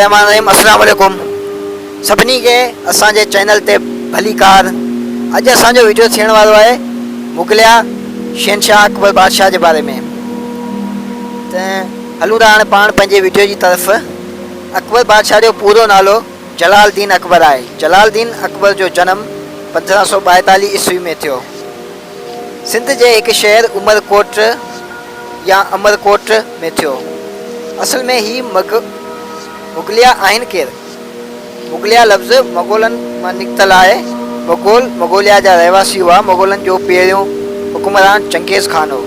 الرحمٰن الرحيم اسلام عليڪم سڀني کي اسان جي چينل تي ڀليڪار اڄ اسان جو ويڊيو ٿيڻ وارو آهي مغليا شهنشاهه اڪبر بادشاهه جي باري ۾ ته هلون ٿا هاڻي پاڻ پنهنجي ويڊيو جي طرف اڪبر بادشاهه جو پورو نالو جلال الدين اڪبر آهي جلال الدين اڪبر جو جنم 1542 عيسوي ۾ ٿيو سنڌ جي هڪ شهر عمر ڪوٽ يا امر ڪوٽ ۾ ٿيو. اصل ۾ هي مغليا آهن ڪير؟ مغليا لفظ مغولن مان نڪتل آهي. مغول مغوليا جا رهواسي هئا. مغولن جو پهريون حڪمران چنگيز خان هو.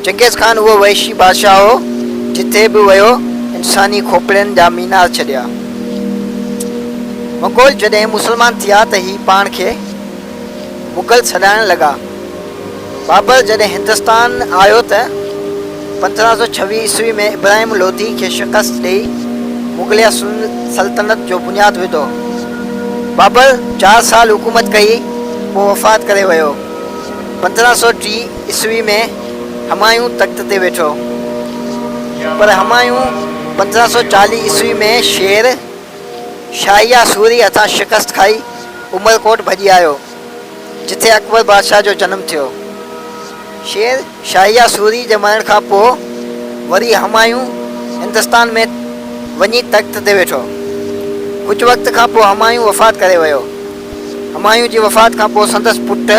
چنگيز خان اهو وحشي بادشاهه هو، جتي به ويو انساني کوپڙين جا مينار ڇڏيا. مغول جڏهن مسلمان ٿيا ته هي پاڻ کي. مغل سڏائڻ لڳا. بابر جڏهن هندستان آيو ته 1526 عيسوي ۾ ابراهيم لوڌي کي شڪست ڏئي مغليه سلطنت جو بنياد وڌو. بابر چار سال حڪومت ڪئي پوء وفات ڪري ويو. 1503 عيسوي ۾ همايون تخت تي ويٺو. پر همايون 1540 عيسوي ۾ شير شاهيا سوري هٿان شڪست کائي عمرڪوٽ ڀڄي آيو، جتي اڪبر بادشاهه جو جنم ٿيو. شير شاهيا سوري جي مرڻ کان پوء وري همايون هندستان ۾ وڃي تخت تي ويٺو. ڪجهه وقت کان پوء همايون وفات ڪري ويو. همايون جي وفات کان پوء سندس پٽ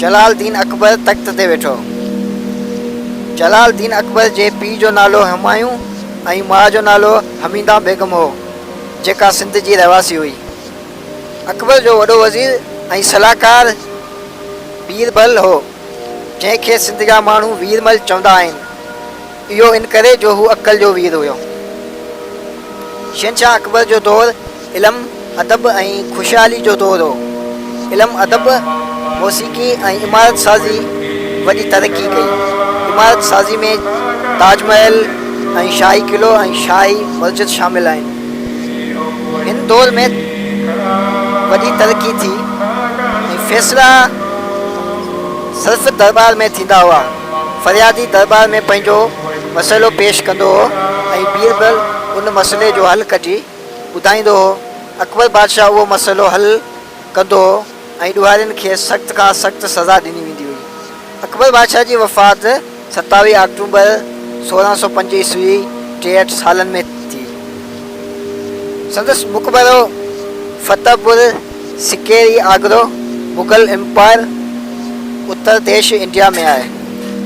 جلال الدين اڪبر تخت تي ويٺو. جلال الدين اڪبر جي پيء جو نالو همايون ۽ ماء جو نالو حميده بيگم هو، جيڪا سنڌ جي رهواسي هئي. اڪبر جو وڏو وزير ۽ صلاحڪار بيربل هو، جنهن کي سنڌ جا ماڻهو ويرمل چوندا آهن. اهو ان ڪري جو هو عقل جو وير هيو. شهنشاهه اڪبر جو دور علم، ادب ۽ خوشحالي جو دور هو. علم، ادب، موسيقي ۽ عمارت سازي وڏي ترقي ڪئي. عمارت سازي ۾ تاج محل ۽ شاهي قلعو ۽ شاهي مسجد شامل آهن. هن دور ۾ وڏي ترقي ٿي ۽ فيصلا صرف درٻار ۾ ٿيندا هئا. فريادي درٻار ۾ پنهنجو مسئلو پيش ڪندو هو ۽ بيربل ان مسئلي جو حل ڪڍي ٻڌائيندو هو. اڪبر بادشاهه اهو مسئلو حل ڪندو هو ۽ ڏوهارين کي سخت کان سخت سزا ڏني ويندي هئي. اڪبر بادشاهه جي وفات 27 آڪٽوبر 1605 عيسوي 63 سالن ۾ ٿي. سندس مقبرو فتح پور سڪيري آگرو، مغل امپائر، اتر ديش، انڊيا ۾ آهي.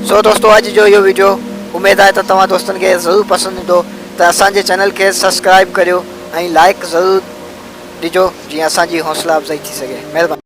سو دوستو اڄ جو اهو وڊيو اميد آهي ته توهان دوستن کي ضرور پسند ايندو. ته اسان جي چينل کي سبسڪرائب ڪريو ۽ لائيڪ ضرور ڏجو جيئن اسان جي حوصلا افزائي ٿي سگهي مهرباني.